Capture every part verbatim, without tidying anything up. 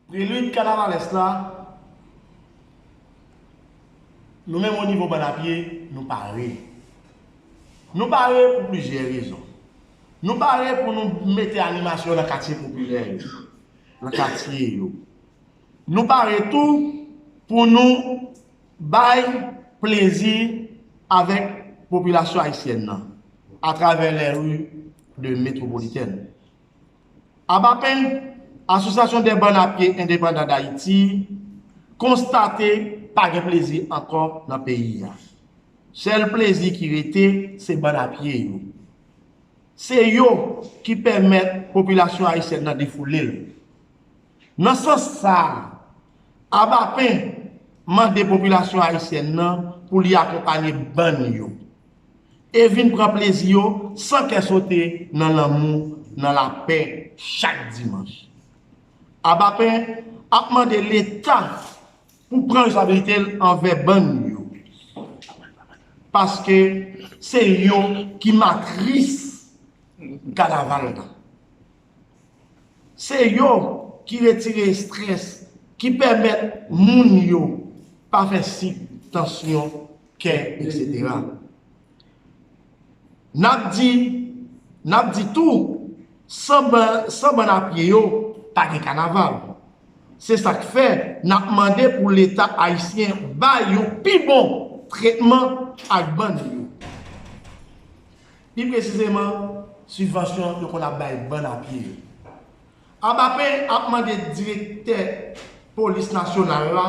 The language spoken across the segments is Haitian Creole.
Prelid kanavalès la, nou menm o nivo bann a pye, nou pare. Nou pare pou plizyè rezon. Nou pare pou nou mete animasyon nan katye popilè yo, nan katye yo. Nou pare tou pou nou bay plezi avèk popilasyon ayisyèn nan atravè les rues de métropolitaine. Abapen, Association des Bann a Pye Endepandan Dayiti, konstate pa gen plezi ankò nan peyi a. Sèl plezi ki rete, se bann a pye yo. Se yo ki pèmèt popilasyon ayisyèn nan defoule l. Nan sans sa a, Abapen mande popilasyon ayisyèn nan pou li akonpanye bann yo e vin pran plezi yo san kè sote, nan lanmou, nan lapè, chak dimanch. Abapen ap mande Leta pou pran responsabilite l anvè bann yo, paske se yo ki matris kanaval la. Se yo ki retire estrès, ki pèmèt moun yo pa fè sik, tansyon, kè, etsetera. N ap di, n ap di tou, san ban, san bann a pye yo, pa gen kanaval. Se sa k fè n ap mande pou Leta ayisyen ba yo pi bon tretman ak bann yo. Pi presizeman, sibvansyon yo konn ap bay bann a pye yo. Abapen ap mande direktè polis nasyonal la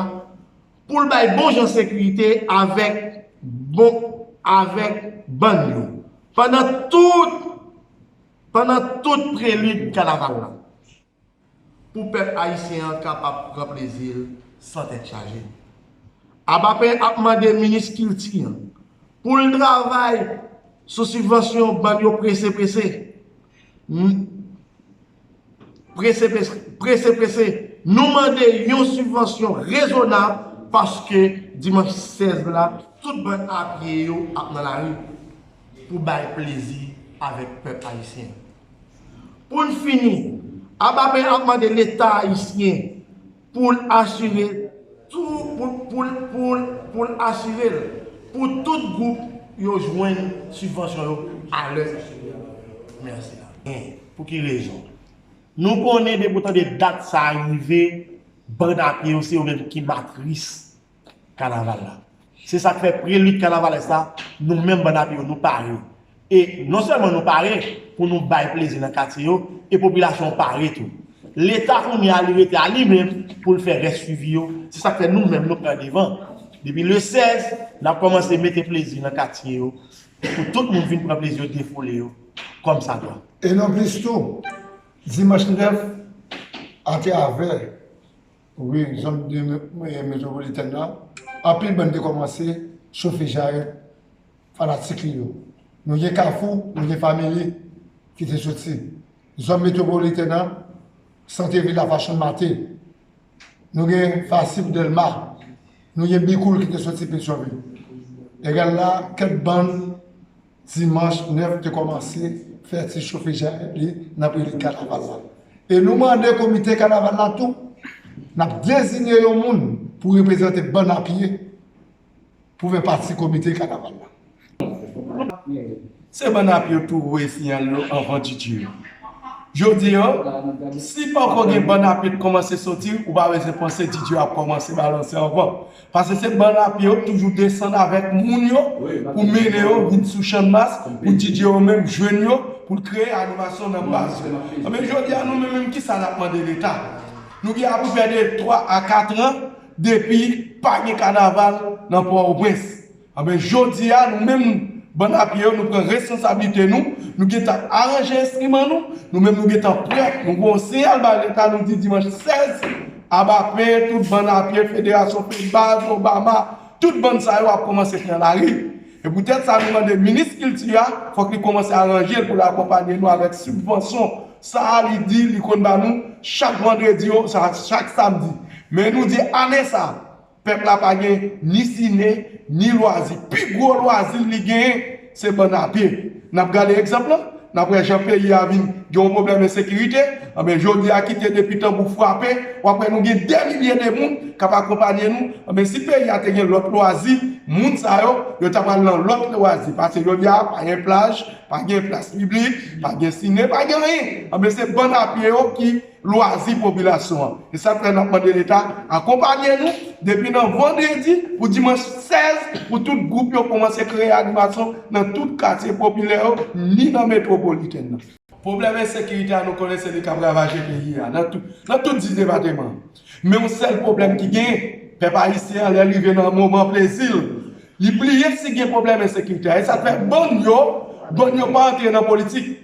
pou l bay bon jan sekirite avèk bon, avèk bann yo pandan tout, pandan tout prelid kanaval la, pou pèp ayisyen an kapab pran plezi l san tèt chaje. Abapen ap mande minis kilti an pou l travay sou sibvansyon bann yo prese prese. N-, prese prese, prese prese. Nou mande yon sibvansyon rezonab paske dimanch sèz la, tout bann a pye yo ap nan lari pou bay plezi avèk pèp ayisyen. Pou n fini, Abapen ap mande Leta ayisyen pou l asire tou, pou, pou, pou, pou l asire l pou tout gwoup yo jwenn sibvansyon yo alè. Mèsi la. Pou ki rezon? Nou konnen depi w tande dat sa a rive, bann a pye yo se yo menm ki matris kanaval la. Se sa k fè prelid kanavalès la, nou menm bann a pye yo, nou pare. E non sèlman nou pare pou nou bay plezi nan katye yo, e popilasyon an pare tou. Leta kounye a li rete a li menm pou l fè rès swivi yo. Se sa k fè nou menm nou pran devan. Depi le sèz, n ap kòmanse mete plezi nan katye yo, pou tout moun vin pran plezi yo, defoule yo kòmsadwa. E nan plis tou, dimanch nèf, atravè, wi, zòn de me-, me-, metwopolitèn nan, anpil bann te kòmanse chofe jarèt fanatik li yo. Nou gen Kafou, nou gen Family ki te soti. Zòn metwopolitèn nan, santivil la, Fashion Mate. Nou gen Fasip Dèlma. Nou gen Bikoul ki te soti Petyonvil. Egal la, kèk bann dimanch nèf te kòmanse fè ti chofe jarèt li nan prelid kanaval la. E nou mande komite kanaval la tou, n ap deziye yon moun pou reprezante bann a pye pou fè pati komite kanaval la. Se bann a pye yo tou voye siyal yo anvan D J yo. Jodi a, si poko gen bann a pye k kòmanse soti, ou pa bezwen panse D J yo ap kòmanse balanse anvan. Paske se bann a pye yo toujou desann avèk moun yo pou mennen yo vin sou Channmas, pou D J yo menm jwenn yo, pou l kreye animasyon nan baz yo. Anben, jodi a, nou menm, menm kisa n ap mande Leta? Nou gen apeprè de twa a kat an depi pa gen kanaval nan Pòtoprens. Anben, jodi a, nou menm, bann a pye yo, nou pran responsablite nou, nou gentan aranje enstriman nou, nou menm, nou gentan prè, nou voye yon siyal bay Leta, nou di dimanch sèz, Abapen, tout bann a pye, Federasyon Fedbaz, Obama, tout bann sa yo ap kòmanse pran lari. E poutèt sa, nou mande minis kilti a, fòk li kòmanse aranje l pou l akonpanye nou avèk sibvansyon. Sa a, li di, li konn ba nou chak vandredi, o, sa, chak samdi. Men nou di, ane sa, pèp la pa gen ni sine, ni lwazi. Pi gwo lwazi li genyen, se bann a pye. N ap gade egzanp lan, N ap wè jan peyi a vin gen yon pwoblèm ensekirite. Anben, jodi a kite depi tanbou frape, w ap wè nou gen dè milye de moun k ap akonpanye nou. Anben, si peyi a te gen lòt lwazi, moun sa yo, yo ta pral nan lòt lwazi. Paske jodi a, pa gen plaj, pa gen plas piblik, pa gen sine, pa gen anyen. Anben, se bann a pye yo ki lwazi popilasyon an. E sa k fè n ap mande Leta akonpanye nou depi nan vandredi pou dimanch sèz pou tout gwoup yo kòmanse kreye animasyon nan tout katye popilè yo, ni nan metwopolitèn nan. Pwoblèm ensekirite a, nou konnen se li k ap ravaje peyi a, nan tout, nan tout dis depatman. Men yon sèl pwoblèm ki genyen, pèp ayisyen an, lè l rive nan moman plezi l, li bliye si gen pwoblèm ensekirite a. E sa k fè bann yo, bann yo pa antre nan politik.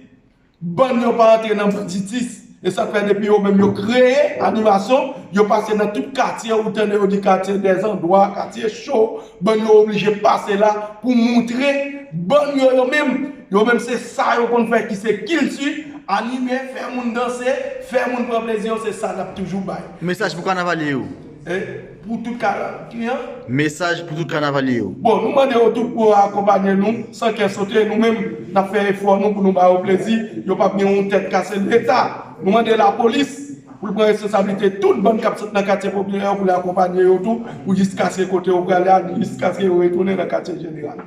Bann yo pa antre nan banditis. E sa k fè depi yo menm yo kreye animasyon, yo pase nan tout katye, ou tande yo di katye dèzandwa, katye cho, bann yo oblije pase la pou moutre bann yo, yo menm, yo menm se sa yo konn fè ki se kilti, anime, fè moun danse, fè moun pran plezi yo, se sa n ap toujou bay. Mesaj pou kanavalye yo. E pou tout ka-, ki an? Mesaj pou tout kanavalye yo. Bon, nou mande yo tout pou akonpanye nou, san kè sote, nou menm, n ap fè efò nou pou nou ba yo plezi, yo p ap gen yon tèt kase Leta. Nou mande lapolis pou l pran responsablite tout bann k ap sot nan katye popilè yo, pou l akonpanye yo tou, pou jiskaske kote yo prale a, jiskaske yo retounen nan katye jeneral.